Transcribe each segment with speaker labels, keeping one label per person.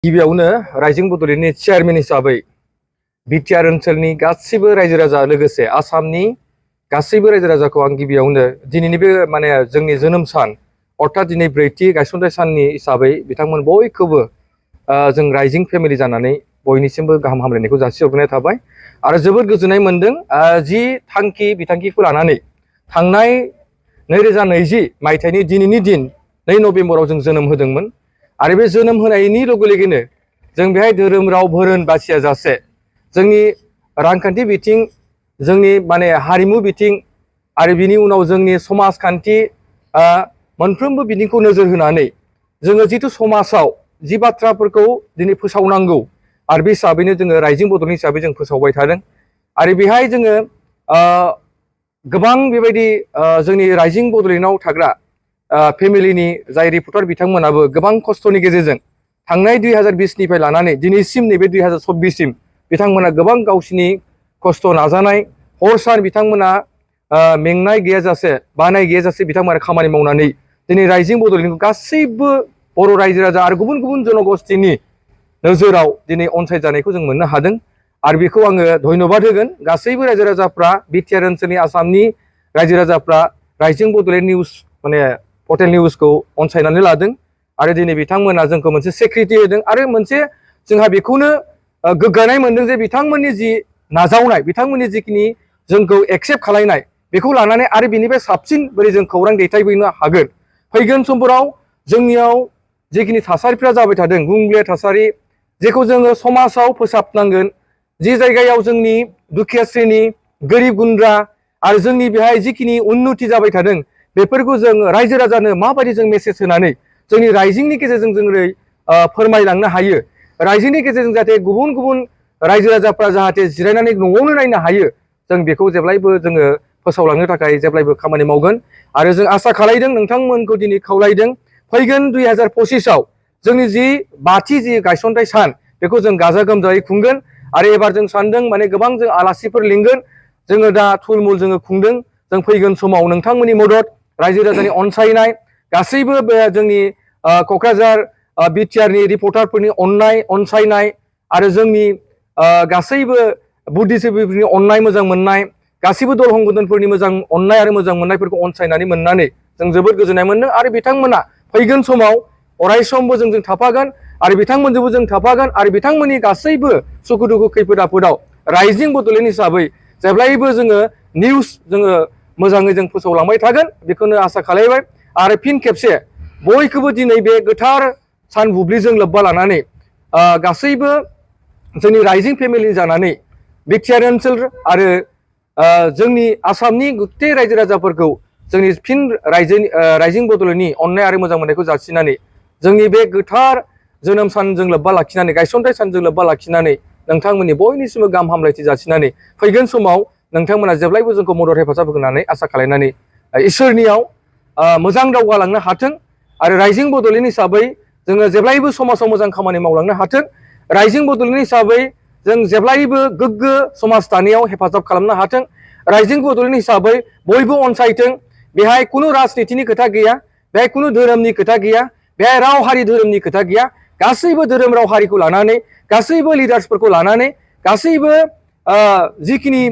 Speaker 1: गिबियावनो रायजो बड'लेण्डनि चेयारमेन हिसाबै बिटिआर ओनसोलनि गासैबो रायजो राजा लोगोसे आसामनि गासैबो रायजो राजाखौ आं गिबियावनो दिनैनि बे जोंनि जोनोम सान अर्थात दिनै ब्रैथि गायसनथाय साननि हिसाबै बिथांमोन बयखौबो जों राइजिं फेमिलि जानानै बयनिसिमबो गाहाम हामलायनायखौ जासिहरनाय थाबाय आरो जोबोद गोजोननाय मोनदों जि थांखि बिथांखिखौ लानानै थांनाय 2020 मायथाइनि दिनैनि दिन 2 नभेम्बराव जों जोनोम होदोंमोन आरो बे जोनोम होनायनि लोगो जों बेहाय धोरोम राव धोरोम बासिया जासे जोंनि रांखान्थि बिथिं जोंनि हारिमु बिथिं आरो बिनि उनाव जोंनि समाजखान्थि मोनफ्रोमबो बिथिंखौ नोजोर होनानै जोङो जितु समाजाव जि बाथ्राफोरखौ दिनै फोसावनांगौ आरो बे हिसाबैनो जोङो रायजिं बड'लेण्ड हिसाबै जों फोसावबाय थादों आरो बेहाय जोङो गोबां बेबायदि जोंनि रायजिं बड'लेण्डआव थाग्रा फेमिलिनि जाय रिपर्टार बिथांमोनाबो गोबां खस्थ'नि गेजेरजों थांनाय 2020 निफ्राय लानानै दिनैसिम नैबे 2024 सिम बिथांमोना गोबां गावसिनि खस्थ' नाजानाय हर सान बिथांमोना मेंनाय गैयाजासे बानाय गैयाजासे बिथांमोना खामानि मावनानै दिनै रायजिं बड'लेण्डखौ गासैबो बर' रायजो राजा आरो गुबुन गुबुन जनगोष्ठीनि नोजोराव दिनै अनसायजानायखौ जों मोननो हादों आरो बेखौ आङो धन्यबाद होगोन गासैबो रायजो राजाफ्रा बिटिआर ओनसोलनि आसामनि रायजो राजाफ्रा रायजिं बड'लेण्ड निउस पर्टेल निउसखौ अनसायनानै लादों आरो दिनै बिथांमोना जोंखौ मोनसे सिक्युरिटि होदों आरो मोनसे जोंहा बेखौनो गोग्गानाय मोनदों जे बिथांमोननि जि नाजावनाय बिथांमोननि जिखिनि जोंखौ एक्सेप्ट खालामनाय बेखौ लानानै आरो बिनिफ्राय साबसिन बोरै जों खौरां दैथायहैनो हागोन फैगोन समफोराव जोंनियाव जिखिनि थासारिफ्रा जाबाय थादों गुबुंले थासारि जेखौ जोङो समाजाव फोसाबनांगोन जि जायगायाव जोंनि दुखिया श्रेणी गोरिब गुन्द्रा आरो जोंनि बेहाय जिखिनि उन्नति जाबाय थादों बेफोरखौ जों रायजो राजानो माबायदि जों मेसेज होनानै जोंनि रायजिंनि गेजेरजों जों फोरमायलांनो हायो रायजिंनि गेजेरजों जाहाथे गुबुन गुबुन रायजो राजाफ्रा जाहाथे जिरायनानै न'आवनो नायनो हायो जों बेखौ जेब्लायबो जोङो फोसावलांनो थाखाय जेब्लायबो खामानि मावगोन आरो जों आसा खालामदों नोंथांमोनखौ दिनै खावलायदों फैगोन 2025 आव जोंनि जि 5थि जि गायसनथाय सान बेखौ जों गाजा गोमजायै खुंगोन आरो एबार जों सानदों गोबां जों आलासिफोर लिंगोन जोङो दा थुलमुल जोङो खुंदों जों फैगोन समाव नोंथांमोननि मदद रायजो राजानि अनसायनाय गासैबो जोंनि क'क्राझार बिटिआरनि रिपर्टारफोरनि अनसायनाय आरो जोंनि गासैबो बुद्धिजिबिफोरनि अननाय मोजां मोननाय गासैबो दल हंगोदोनफोरनि मोजां अननाय आरो मोजां मोननायफोरखौ अनसायनानै मोननानै जों जोबोद गोजोननाय मोनदों आरो बिथांमोना फैगोन समाव अरायसमबो जोंजों थाफागोन आरो बिथांमोनजोंबो जों थाफागोन आरो बिथांमोननि गासैबो सुखु दुखु खैफोद आफोदाव रायजिं बड'लेण्ड हिसाबै जेब्लायबो जोङो निउस जोङो मोजाङै जों फोसावलांबाय थागोन बेखौनो आसा खालामबाय आरो फिन खेबसे बयखौबो दिनै बे गोथार सान बुब्लिजों लोब्बा लानानै गासैबो जोंनि रायजिं फेमिलि जानानै बिटिआर ओनसोल आरो जोंनि आसामनि गुथे रायजो राजाफोरखौ जोंनि फिन रायजिं बड'लेण्डनि अननाय आरो मोजां मोननायखौ जासिनानै जोंनि बे गोथार जोनोम सानजों लोब्बा लाखिनानै गायसनथाय सानजों लोब्बा लाखिनानै नोंथांमोननि बयनिसिमबो गाहाम हामलायथि जासिनानै फैगोन समाव नोंथांमोना जेब्लायबो जोंखौ मदद हेफाजाब होगोन होननानै आसा खालामनानै इसोरनियाव मोजां दावगालांनो हाथों आरो रायजिं बड'लेण्ड हिसाबै जोङो जेब्लायबो समाजाव मोजां खामानि मावलांनो हाथों रायजिं बड'लेण्ड हिसाबै जों जेब्लायबो गोग्गो समाज दानायाव हेफाजाब खालामनो हाथों रायजिं बड'लेण्ड हिसाबै बयबो अनसायथों बेहाय खुनु राजनितिनि खोथा गैया बेहाय खुनु धोरोमनि खोथा गैया बेहाय राव हारि धोरोमनि खोथा गैया गासैबो धोरोम राव हारिखौ लानानै गासैबो लिडार्सफोरखौ लानानै गासैबो जिखिनि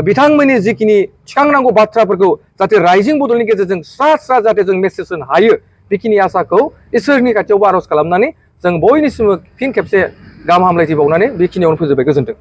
Speaker 1: बिथांमोननि जिखिनि थिखांनांगौ बाथ्राफोरखौ जाहाथे रायजिं बड'लेण्डनि गेजेरजों स्रा जाहाथे जों मेसेज होनो हायो बेखिनि आसाखौ इसोरनि खाथियावबो आर'ज खालामनानै जों बयनिसिमबो फिन खेबसे गाहाम हामलायथि बावनानै बेखिनियावनो फोजोबबाय गोजोन्थों।